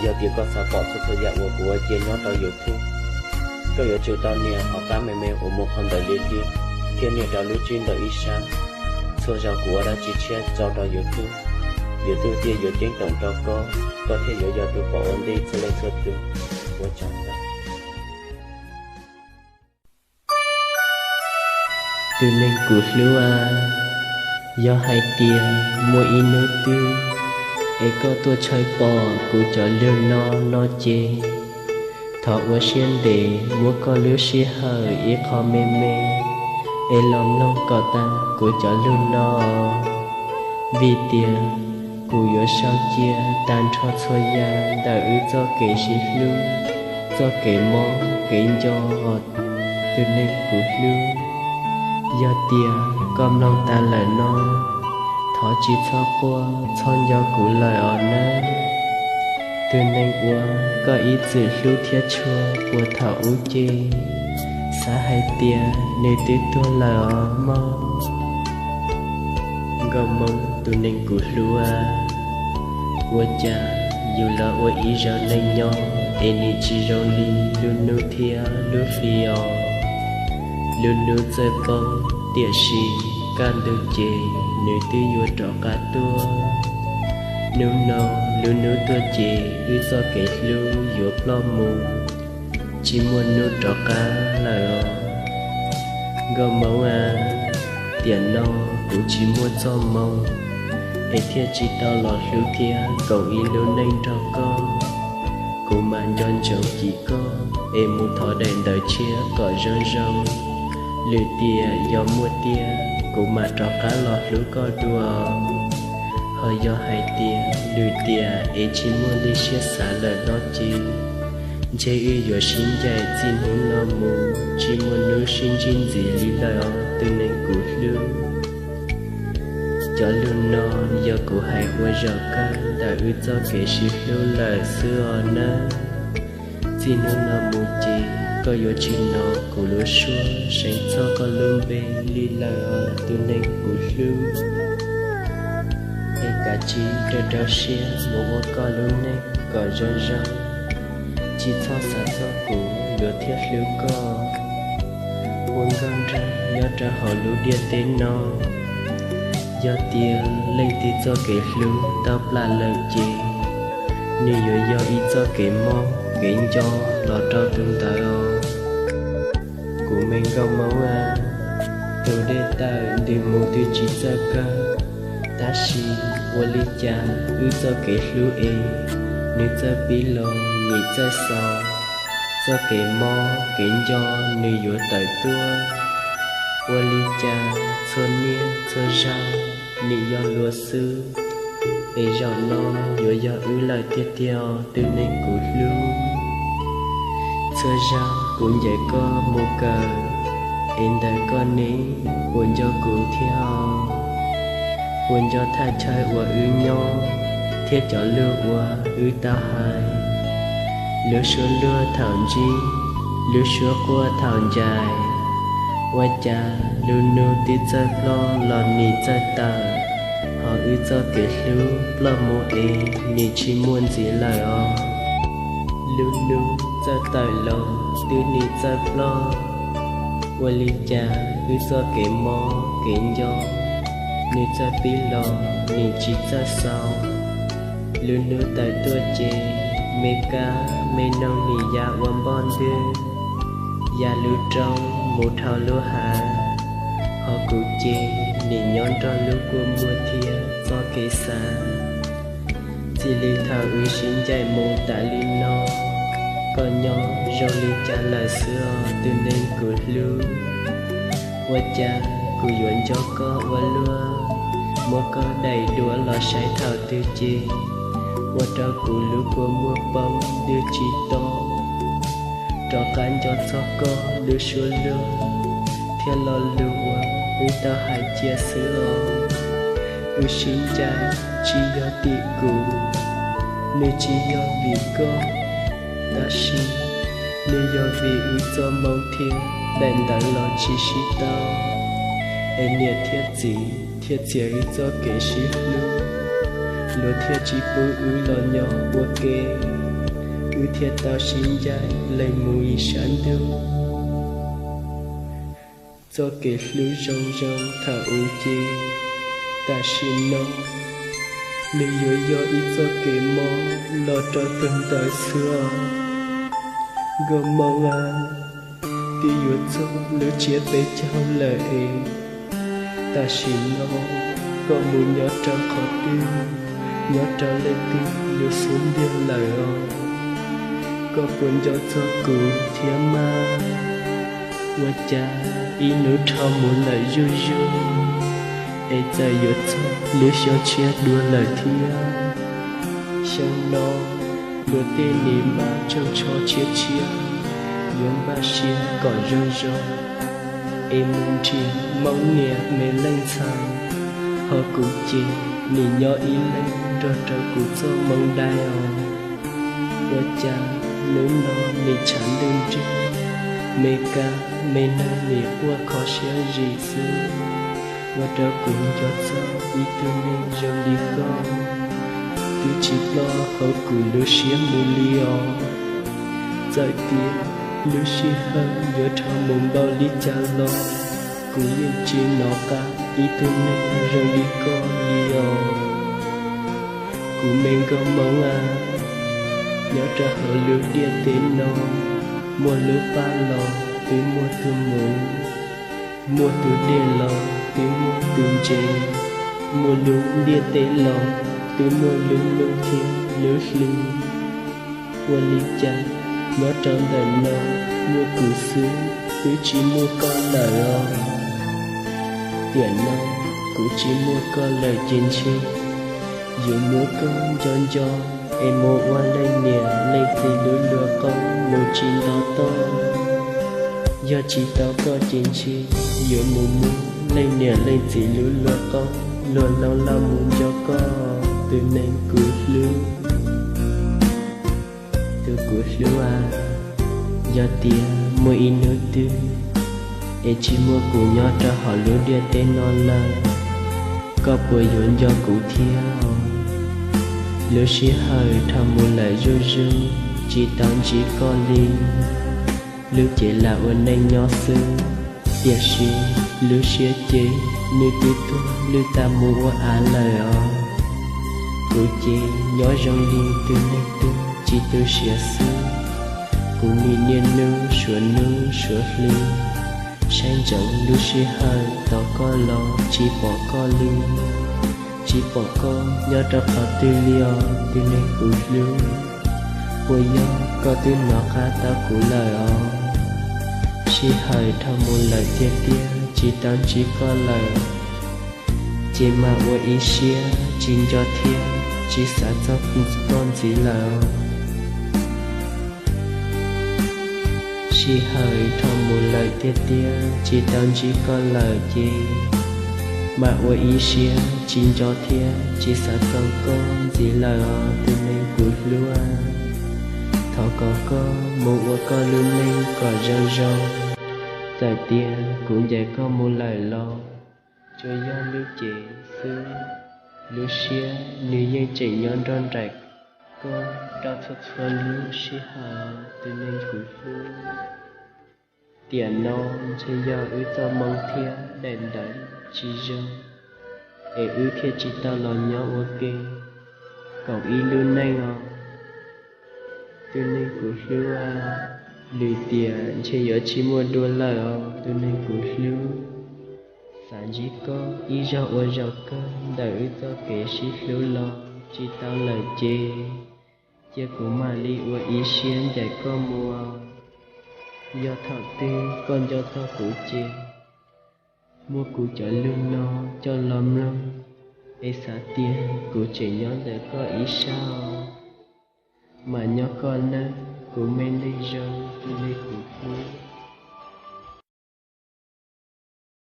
Yog tias koj xav pom txhua txhua yam uas kuv ua cia nyob rau YouTube, koj yuav tsum tau nias hauv qab me me uas muaj qhov ntawv liab liab thiab nias rau lub tswb ntawm ib sab. Txhua zaus kuv ua dab tsi tshiab tso rau YouTube, YouTube thiaj yuav ceeb toom rau koj, koj thiaj yuav yog tus pom ua ntej txhua leej txhua tus. Ua tsaug ntau. Tus neeg kuv hlub a, yog hais tias muaj ib hnub twg es koj tuaj tshawb pom kuv cov lug no no ces, thov ua siab ntev muab koj lub sij hawm ib qho me me es los mloog kom tag kuv cov lug no, vim tias kuv yuav sau cia tag nrho txhua yam ntawm wb txoj kev sib hlub, txoj kev mob kev nco. Tus neeg kuv hlub, yog tias koj mloog tas lawm no, thov tsis txhob quaj txhob nco kuv lawm os nawb. Tus neeg uas koj ib txwm hlub thiab tshua puag thaum ub ces, xav hais tias nws twb tuag lawm os mog. Nkauj Hmoob tus neeg kuv hlub a, ua cas yus los ua ib zaug neej nyob es nws tsis zoo li lub hnub thiab lub hli os. Lub hnub txawj poob, tiam sis kaj ntug ces nws twb yuav rov qab tuaj. Hnub no lub hnub tuaj ces wb txoj kev hlub yuav ploj mus, tsis muaj hnub rov qab lawm os. Nkauj Hmoob a, tiam no kuv tsis muaj txoj hmoo es thiaj tsis tau los hlub thiab koom ib lub neej nrog koj. Kuv mam nco ntsoov cim koj es mus thov daim ntawv tshiab kom zoo zoo. Lwm tiam yog muaj tiag kuv mam rov qab los hlub koj dua. Ho yog hais tias lwm tiam es tsis muaj li siab xav lawm no ces, ntshe wb yuav sib ncaim txij hnub no mus tsis muaj hnub sib ntsib ntxiv li lawm os tus neeg kuv hlub. Cov lug no yog kuv hais ua zaum kawg ntawm wb txoj kev sib hlub lawm xwb os nawb. Txij hnub no mus ces koj yuav tsis hnov kuv lub suab seev txog koj lub npe li lawm os tus neeg kuv hlub. Es kav tsij rau rau siab mus ua koj lub neej kom zoo zoo, tsis txhob xav txog kuv yuav thiaj hlub koj. Ua nkauj nraug nyob rau hauv lub ntiaj teb no, yog tias leej twg txoj kev hlub tau plam lawm ces, nws yuav yog ib txoj kev mob kev nco los rau tus ntawd os. Kuv me nkauj Hmoob a, tus dej tawm ntws mus twb tsis txawj kawg, tab sis ua li cas wb txoj kev hlub es nws txawj pib los nim txawj xaus, txoj kev mob kev nco nws yuav tawm tuaj. Ua li cas txhua niaj txhua zaus nim yog luag xwb, es zaum no yuav yog wb lawm tiag tiag os tus neeg kuv hlub. Txhua zaus kuv ncaim koj mus kawm, es ntawm koj ne puas nco kuv thiab os? Puas nco thaj chaw uas wb nyob thiab cov lus uas wb tau hais? Lub suab luag thaum ntsib, lub suab quaj thaum ncaim, ua cas lub hnub twb txawj ploj los nim txawj tawm, ho wb txoj kev hlub ploj mus es nim tsis muaj ntxiv lawm os. Lub hnub txawj tawm los twb nim txawj ploj, ua li cas wb txoj kev mob kev nco nws txawj pib los nim tsis txawj xaus. Lub hnub tawm tuaj ces me kab me noog nim ya ua npoj ntwg, ya lub roob mus dhau lub hav, ho kuv ces nim nyob nrog lub kua muag thiab txoj kev xav. Txij li thaum wb sib ncaim mus tas li no, koj nyob zoo li cas lawm xwb os tus neeg kuv hlub? Ua cas kuv yuav nco koj ua luaj, muab koj daim duab los saib thaum twg ces ua rau kuv lub kua muag poob twb tsis to, rov qab nco txog koj lub suab luag thiab lo lus uas wb tau hais cia xwb os. Wb sib ncaim tsis yog tim kuv, nws tsis yog vim koj, tab sis nws yog vim wb txoj hmoo thiab daim ntawv los tsis sib tau, es niam thiab txiv thiaj txiav wb txoj kev sib hlub. luag thiaj tsis pub wb los nyob ua ke, wb thiaj tau sib ncaim lees mus ib sab ntuj. Txoj kev hlub zoo zoo thaum ub ces tam sim no nws yuav yog ib txoj kev mob los rau tus ntawd xwb os. Nkauj Moo a, twb yuav txog lub tsiab peb caug lawm es tam sim no koj mus nyob rau qhov twg, nyob rau leej twg lub xub ntiag lawm os? Koj puas nco txog kuv thiab mas? Ua cas ib hnub dhau mus lawm zuj zus, es txawm yuav txog lub xyoo tshiab dua lawm thiab. Xyoo no luag tej nim npaj tsoos tsho tshiab tshiab, yuav npaj siab kom zoo zoo, es mus nrhiav Hmoob niam me leej ntxhais, ho kuv ces nim nyob ib leeg nrog rau kuv txoj moo dai os. Ua cas hnub no nim tshav ntuj nrig, me kab me neeg nim quaj kho siab zim xwb, ua rau kuv nco txog ib tug neeg zoo li koj, twb tsis ploj hauv kuv lub siab mus li os. Txawm tias lub sij hawm yuav dhau mus npaum li cas los kuv yeej tsis nco qab ib tug neeg zoo li koj li os. Kuv me Nkauj Moo a, nyob rau hauv lub ntiaj teb no, muaj lub paj los twb muaj tus muv, muaj tus dej los twb muaj tus ntses, muaj lub ntiaj teb los twb muaj lub ntuj thiab lub hli. Ua li cas nyob rau ntawm no muaj kuv xwb, twb tsis muaj koj lawm os? Tiam no kuv tsis muaj koj lawm ces ntshe yuav muab koj nco nco es mus ua leej niam leej txiv lub luag qoob mus tsis nto toj. Yog tsis tau koj ces ntshe yuav mus muab leej niam leej txiv lub luag qoob luag hloov los mus nco koj, tus neeg kuv hlub. Tus kuv hlub a, yog tias muaj ib hnub twg es tsis muaj kuv nyob rau hauv lub ntiaj teb no lawm, koj puas yuav nco kuv thiab? Lub sij hawm dhau mus lawm zuj zus, tsis tau ntsib koj li, lub cev lam ua neej nyob xwb, tiam sis lub siab ces nws twb tuag lwj tag mus ua av lawm os. Kuv ces nyob zoo li tus neeg twg tsis tu siav xwb, kuv nim niaj hnub suav hnub suav hli, saib ntsoov lub sij hawm tos koj los tsis pom koj li. Tsis pom koj nyob rau qhov twg li os, tus neeg kuv hlub. Puas yog koj twb hnov qab tau kuv lawm os? Sij hawm dhau mus lawm tiag tiag, tsis tau ntsib koj lawm, ces mam ua ib siab tsis nco thiab tsis xav txog koj ntxiv lawm. Sij hawm dhau mus lawm tiag tiag, tsis tau ntsib koj lawm ces mam ua ib siab tsis nco thiab tsis xav txog koj ntxiv lawm os, tus neeg kuv hlub. Thov kom koj mus ua koj lub neej kom zoo zoo, txawm tias kuv ncaim koj mus lawm los tsuas yog lub cev xwb, lub siab nws yeej tseem nyob nrog nraim koj rau txhua txhua lub sij hawm, tus neeg kuv hlub. Tiam no ntshe yog wb txoj moo thiab daim ntawv tsis zoo, es wb thiaj tsis tau los nyob ua ke koom ib lub neej os, tus neeg kuv hlub. Lwm tiam ntshe yuav tsis muaj dua lawm os, tus neeg kuv hlub. Xav ntsib koj ib zaug ua zaum kawg ntawm wb txoj kev sib hlub los tsis tau lawm ces, cia kuv mam li ua ib siab ncaim koj mus. Yog thaum twg koj nco txog kuv ces muab kuv cov lus no coj los mloog, es xav tias kuv tseem nyob ntawm koj ib sab os. Mas nyob koj nawb, kuv me neeg zoo, tus neeg kuv hlub.